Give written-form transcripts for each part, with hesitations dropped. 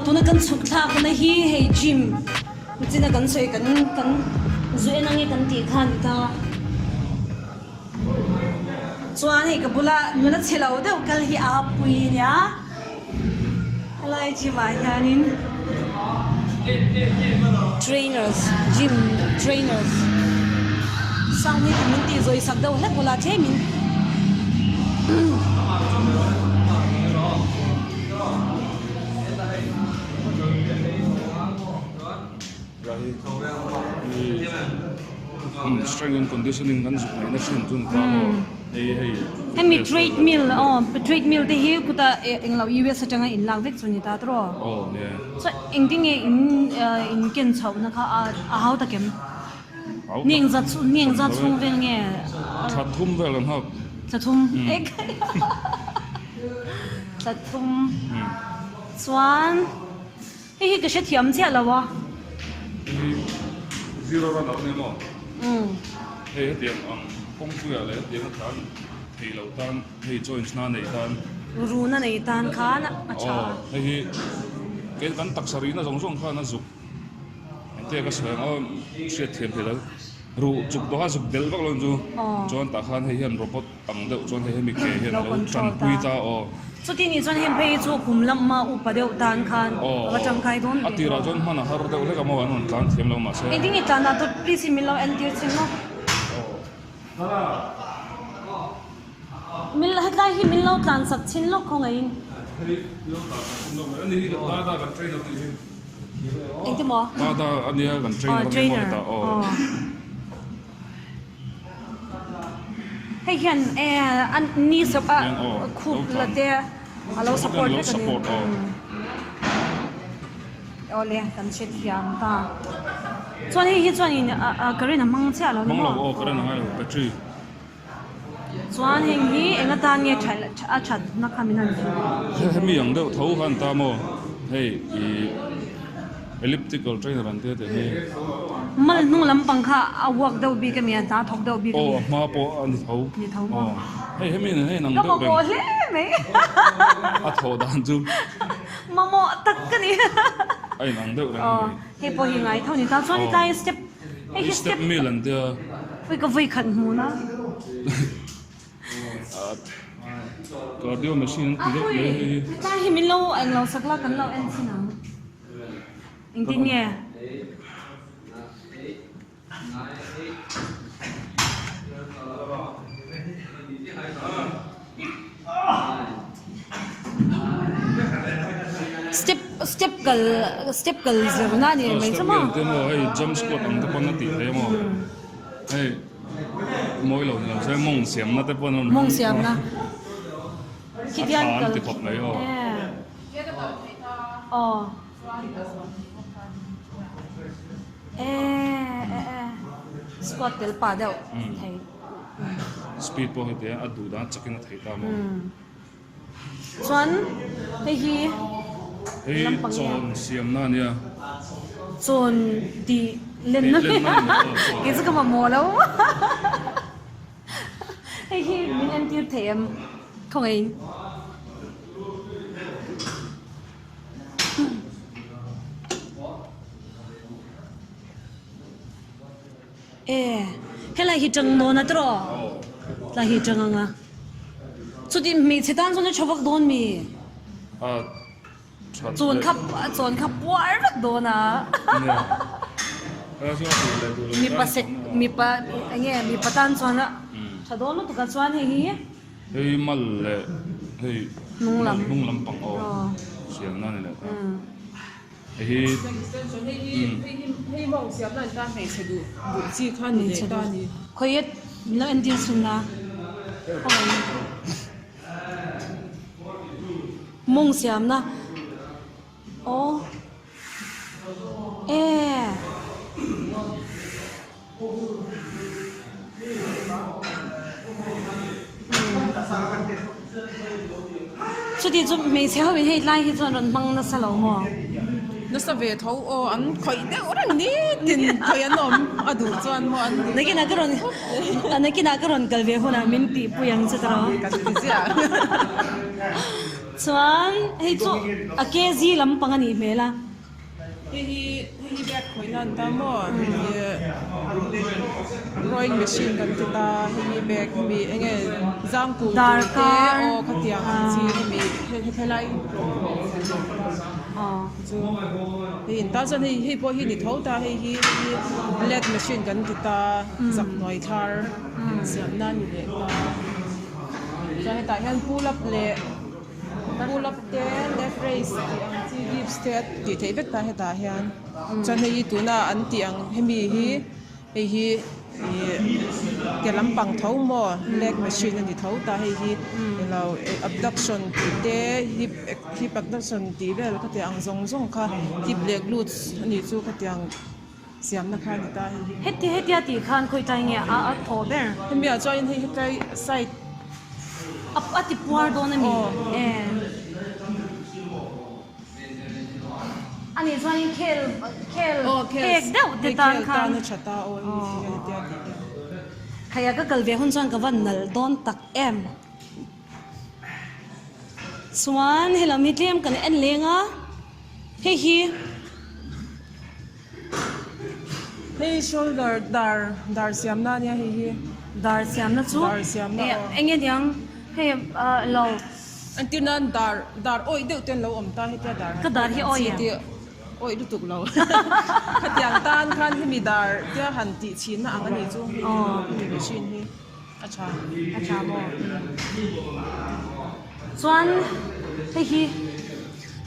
tuna kan chhuk thlak na hi hei gym china kan sawi kan kan zu en ange kan tih kha a ni ta. Chuan hei ka bula nula chhe lo deuh kal hi a pui nia helai gym ah hianin trainers gym trainers sound hi min tih zawi sak deuh hlek bawlh a tlemin. Strength and conditioning kan zuk ngaihna thin chu ni ta maw hei hei. Hemi treadmill aw treadmill te hi kutah englo US atanga in lak vek chu ni ta tawh aw nia. Chuan engtin nge in in ken chhohna kha a hau tak em? Ni engzat chhung ni engzat chhung vel nge? Thla thum vel kan nghak. Thla thum thla thum chuan. Hei hi ka hrethiam chiah lo a. Hei hi zero run out nia maw? Hei hetiang ang kawngpuiah leh hetiang a tlan thei lo tan hei joints na nei tan. Runa nei tan khan a tha. Aw hei hi kei kan taksa rihna zawng zawng khan a zuk engtia ka sawi ang aw hriatthiam thei lo ruh chuk tawha zuk del vak lo chu chuan tah khan hei hian robot Ang deuh chuan hei hemi ke hian a lo tanpui ta aw. Chuti nih chuan heng phei hi chu kum lamah upa deuh tan khan a va tangkai dawn ve. A tirah chuan hman a har deuh hlek a maw an rawn tlan thiam lo mahse. Engtin nge tlan ah tawp please in min lo en tir chhin maw. Min hetlai hi min lo tlan sak chhin lawk khawngaihin. Hei lo tlan sak chhin lawk mai ani hi Dada kan trainer tih hi. Engti maw? Dada ania kan trainer ania maw hetah aw. Hei hian eh a ni sawp a khup la te a lo support vek a ni. Awle kan hre thiam ta. Chuan hei hi chuan in a current a hmang chiah lo ni maw? Hmang lo aw current a ngai lo battery. Chuan heng hi eng atan nge a that na kha min han hrilh. Hemi ang deuh tho khan ta maw hei ih. Elliptical trainer an tia tih hi. Mal hnung lampang kha a work deuh bik ami a hna thawk deuh bik ami. Aw a hma pawh a ni tho. Ni tho maw. Hei hemi nen hei inang deuh reng. Ka mamawh hle mai. A thawh dan chu. Mamawh tak ka ni. A inang deuh reng a ni. Hei pawh hi ngai tho ni ta chuan hetlai step hei hi step mill an tia. Ui ka vawi khat hmu na. Cardio machine an ti deuh mai hei hi. Hetlai hi min lo englo sak la kan lo en chin ang. Engtin nge? Step step kal step kal zirna a ni mai chu maw? Step maw hei jump squat ang te pawn a tih theih a maw hei mawi lo ni lo se mawng siamna te pawn a rawn Mawng siamna khitian kal a tha an ti khawp mai aw. Aw. Eh eh eh squat tel pah deuh thei. Speed pawh heti a duh dan chakin a theih ta maw. Chuan hei hi Hei chawn siamna a nia. Chawn tih lenna kei chu ka mamawh lo. Hei hi min entir thei em khawngaihin. E helai hi tang dawn a tawh tlai hi tang anga chuti hmeichhe tan chuan a tha vak dawn mi chawn kha chawn kha puar vek dawn a mipa sek mipa enge mipa tan chuan a tha dawn lutuk a chuan hei hi. Hei mal leh hei hnung lam pang aw siamna a ni leh ta hei hi Khawiat min lo entir chhun a mawng siamna aw e. Chuti chu hmeichhe ho in hei tlai hi chuan rawn hmang nasa lo maw? Nasa ve tho aw an khawih deuh reng nitin khawih an awm a duh chuan maw an duh. Nakinah ka rawn nakinah ka rawn kal ve hunah min tihpui ang che tawh. Ka ti ziah. Chuan hei chu a kg lampang a nih hmel a. Hei hi hei hi bag khawihna an ta maw ih rowing machine kan ti ta hei hi bag hemi eng nge zang kung tur te aw khatiang ang chi hemi helai chu hei in tan chuan hei hei pawh hi ni tho ta hei hi hei hi lat machine kan ti ta zak hnuai thar siamna a ni leh ta chuan hetah hian pull up leh. Pull up te left raise tih ang chi dips te a tih theih vek ta hetah hian chuan hei hi tuna an tih ang hemi hi hei hi ih ke lampang tho maw leg machine a ni tho ta hei hi ilo abduction tih te hip hip abduction tih vel khatiang ang zawng zawng kha hip leh glutes a nih chu khatiang siamna kha a ni ta hei hi. Heti hetia tih khan khawi tlai nge a a thaw ber? Hemi ah chuan hei hetlai side. A a ti puar dawn a mi? E. A nih chuanin khel khel phek deuh te tan khan. Khel tan a tha ta aw hei hi hetia tih hian. Khaia ka kal ve hun chuan ka va nalh dawn tak em. Chuan helam hi tlem kan en leng a hei hi. Hei shoulder dar dar siamna ania hei hi. Dar siamna chu Dar siamna aw. Eng nge niang hei lo. Entir nan dar dar awih deuh ten lo awm ta hetia dar Ka dar hi awih em? Chi awih lutuk lo. Khatiang tan khan hemi dar tia han tih chhinna ang anih chu hemi machine hi a tha. A tha maw? Chuan hei hi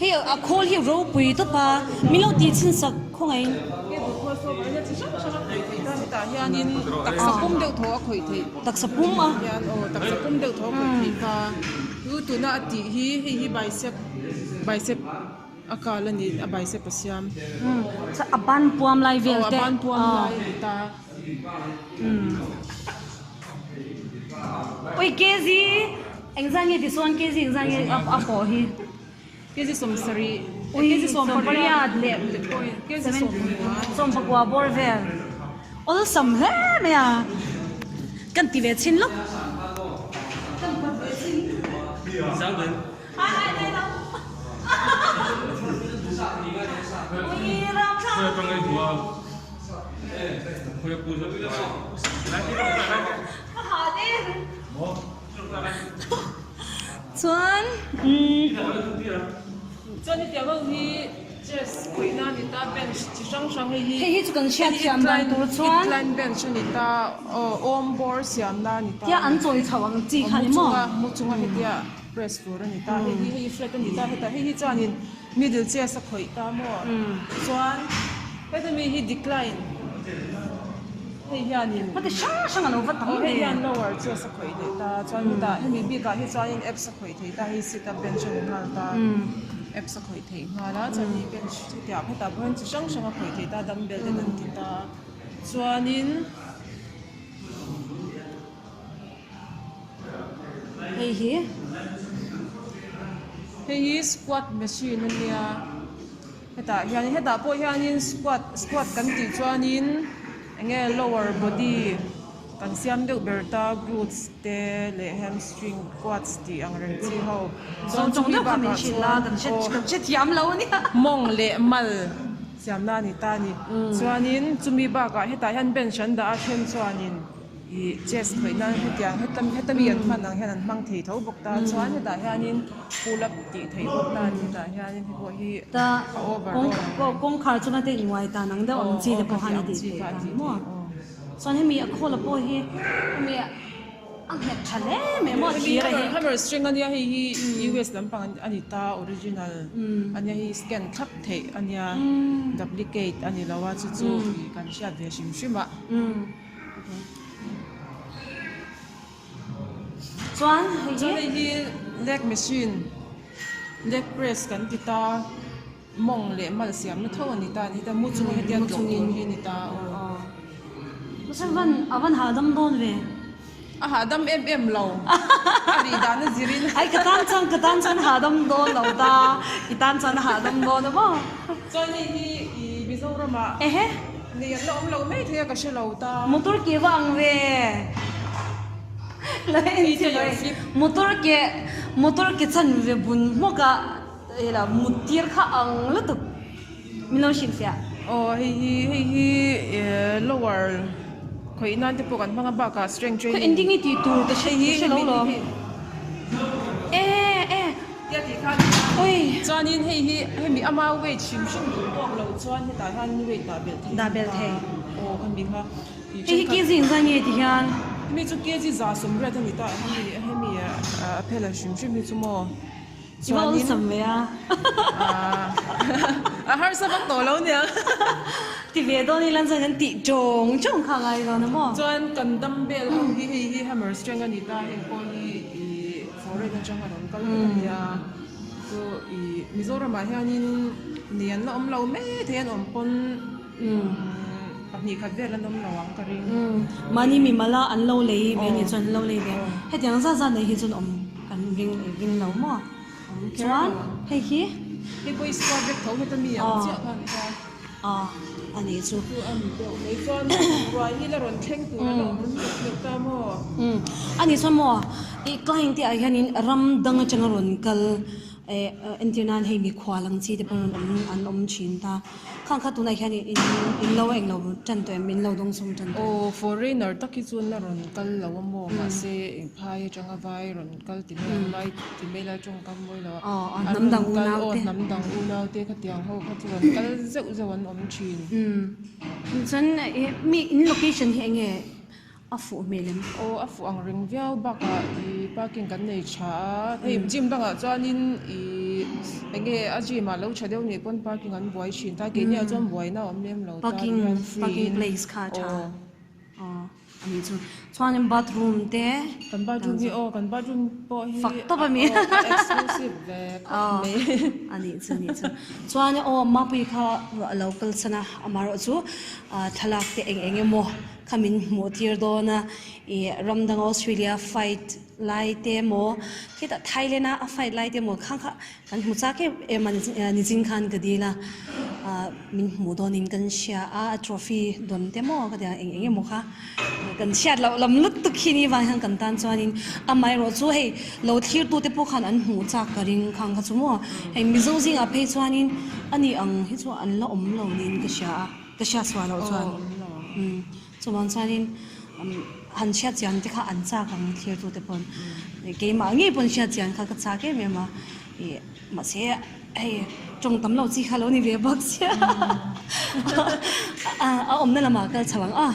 hei a khawl hi ropui tawp a min lo tih chhin sak khawngaihin. Hei bu khawl saw vang hian chi hrang hrang a khawih theih ta hetah hianin taksa pum deuh thaw a khawih theih. Taksa pum a. Hian aw taksa pum deuh thaw a khawih theih ta. Chu tuna a tih hi hei hi bicep bicep a kal a ni a bicep a siam. A ban puam lai vel te. Aw a ban puam lai a ni ta. Ui kg engzah nge tichuan kg engzah nge a pawh hi? Kg 70 Ui kg 18 leh kg 10 sawmpakua bawr vel awlsam hle mai a kan ti ve chhin lawk. Kan ti ve chhin. Ui ramthla. Chuan Chuan hetiang ho hi chairs khawihna a ni ta bench chi hrang hrang hei hi Hei hi chu kan hriat thiam dan tur chuan Incline bench a ni ta awm bawr siamna a ni ta Tia an chawi chhoh ang chi kha ni maw? Mu chunga hetia press tur a ni ta hei hi hei hi flat a ni ta hetah hei hi chuanin Middle chest a khawih ta maw? Chuan heta mi hi decline hei hianin Heti hrang hrang a lo va tam aw hei ve. hian lower chest a khawih leh ta chuan hetah hemi bikah hi chuanin abs a khawih thei ta hei sit up bench a ni nghal ta abs a khawih thei nghal a chuan hei bench hetiang hetah pawh hian chi hrang hrang a khawih thei ta dumbbell ten an ti ta chuanin Hei hi Hei hi squat machine a nia hetah hian hetah pawh hianin squat squat kan tih chuanin eng nge lower body kan siam deuh ber ta glutes te leh hamstring quads tih ang reng chi ho chuan chumi bakah chuan aw mawng leh mal siamna a ni ta a ni chuanin chumi bakah hetah hian bench an dah a then chuanin. Ih chess khawih nan hetiang heta heta mi an hman ang hian an hmang thei tho bawk ta chuan hetah hianin pull up tih theih bawk ta ani hetah hianin hei pawh hi Ta a over kawng aw kawngkhar chunga te inguai tan ang deuh ang chi te pawh khan a tih theih ta maw chuan hemi a khawl a pawh hi hemi a nghet tha hle mai maw a thir a hi. Hammer string ania hei hi US lampang ani ta original ania hei scan thlap theih ania duplicate ani lo a chu chu kan hriat ve hrim hrim a. Chuan hei Chuan hei hi leg machine leg press kan ti ta mawng leh mal siamna tho a ni ta a ni ta mu chunga hetia tlawh tur hi a ni ta aw. Mahse van a van hahdam dawn ve. A hahdam em em lo a rih dan a zirin. Ai ka tan chuan ka tan chuan hahdam dawn lo ta i tan chuan a hahdam dawn a maw. Chuan hei hi i Mizoramah Ehe. Nei an la awm lo mai thei a ka hre lo ta. Motor ke va ang ve. Lo en chi lo e. Motor ke motor ke chan ve bun hmawk a hela mut tir kha ang lutuk min lo hrilhfiah. Aw hei hi hei hi lower khawih nan te pawh kan hmang a bakah strength training. Khaw ending i tih tur ka hre hre lo lo. E e. Tia tih khan chuanin hei hi hemi ama weight hrim hrim duh tawk lo chuan hetah hian weight dah belh thei. Dah belh thei. Aw hemi kha. Hei hi kg engzah nge ti hian? Hemi chu kg 180 a ni ta hemi hemi a phel a hrim hrim hi chu maw. I va awlsam ve a. A harsa vak tawh lo nia. Ti ve dawn ila chuan kan tih tawng tawng kha a ngai dawn a maw? Chuan kan dumbbell ho hi hei hi hammer strength a ni ta heng pawh hi ih foreign atang a rawn kal vek a nia. Chu ih Mizoramah hianin nei an la awm lo mai thei an awm pawn. Pahnih khat vel an awm lo ang ka ring. Mahni mimala an lo lei ve nih chuan an lo lei ve. Hetiang zat zat nei hi chuan awm kan ring ring lo maw? Chuan hei hi. Hei pawh i squat vek tho heta mi ang chiah kha ani ta. Aw a nih chu. Chu a ni deuh mai chuan ruai hi la rawn thleng tur a la awm deuh deuh ta maw? A nih chuan maw i client te ah hianin ram dang atanga rawn kal entir nan hei mikhual ang chi te pawh rawn awm an awm thin ta. Khang kha tunah hian in in lo eng lo tan tawh em? In lo dawng sawm tan tawh em? Aw, foreigner tak hi chuan la rawn kal lo a maw? Mahse eng phai atanga vai rawn kal ti mai ang, vai ti mai lai tawngkam mawi lo a. Aw, aw, hnam dang unau te. Aw, hnam dang unau te khatiang ho kha chu rawn kal zeuh zeuh an awm thin. Umm, chuan mi in location hi eng nge? A fuh hmel em? Aw a fuh ang reng viau bakah ih parking kan nei tha a, hei gym dangah chuanin ih eng nge a gym ah lo tha deuh nih pawn parking an buai thin ta keini ah chuan buaina a awm lem lo ta Parking hian free parking in place kha a tha aw aw a nih chu chuanin bathroom te kan bathroom hi aw kan bathroom pawh hi fak tawp a mi aw a exclusive ve khawp aw mai a nih chu a nih chu chuan aw mapui kha a lo kal chhan a amaherawhchu thlalak te eng eng emaw. Kha min hmuh tir dawn a, ih ram dang Australia fight lai te emaw khitah Thailand a a fight lai te emaw kha kha kan hmu chak em em a nichin khan ka dil a, ah min hmuh dawnin kan hria a, a trophy dawn te maw ka ti a eng eng emaw kha kan chhiat loh lam lutuk hi ni vang hian kan tan chuanin amaherawh chu hei lo thlir tu te pawh khan an hmuh chak ka ring khang kha chu maw hei Mizo zingah phei chuanin ani ang hi chu an la awm lo niin ka hria a. Ka hriat chhuah loh chuan chuvang chuanin han hriat chian te kha an chak ang thirtu te pawn keimah ngei pawn hriat chian kha ka chak em em a ih mahse hei tawng tam loh chi kha lo ni ve bawk sia a awmna lamah kal chho ang a.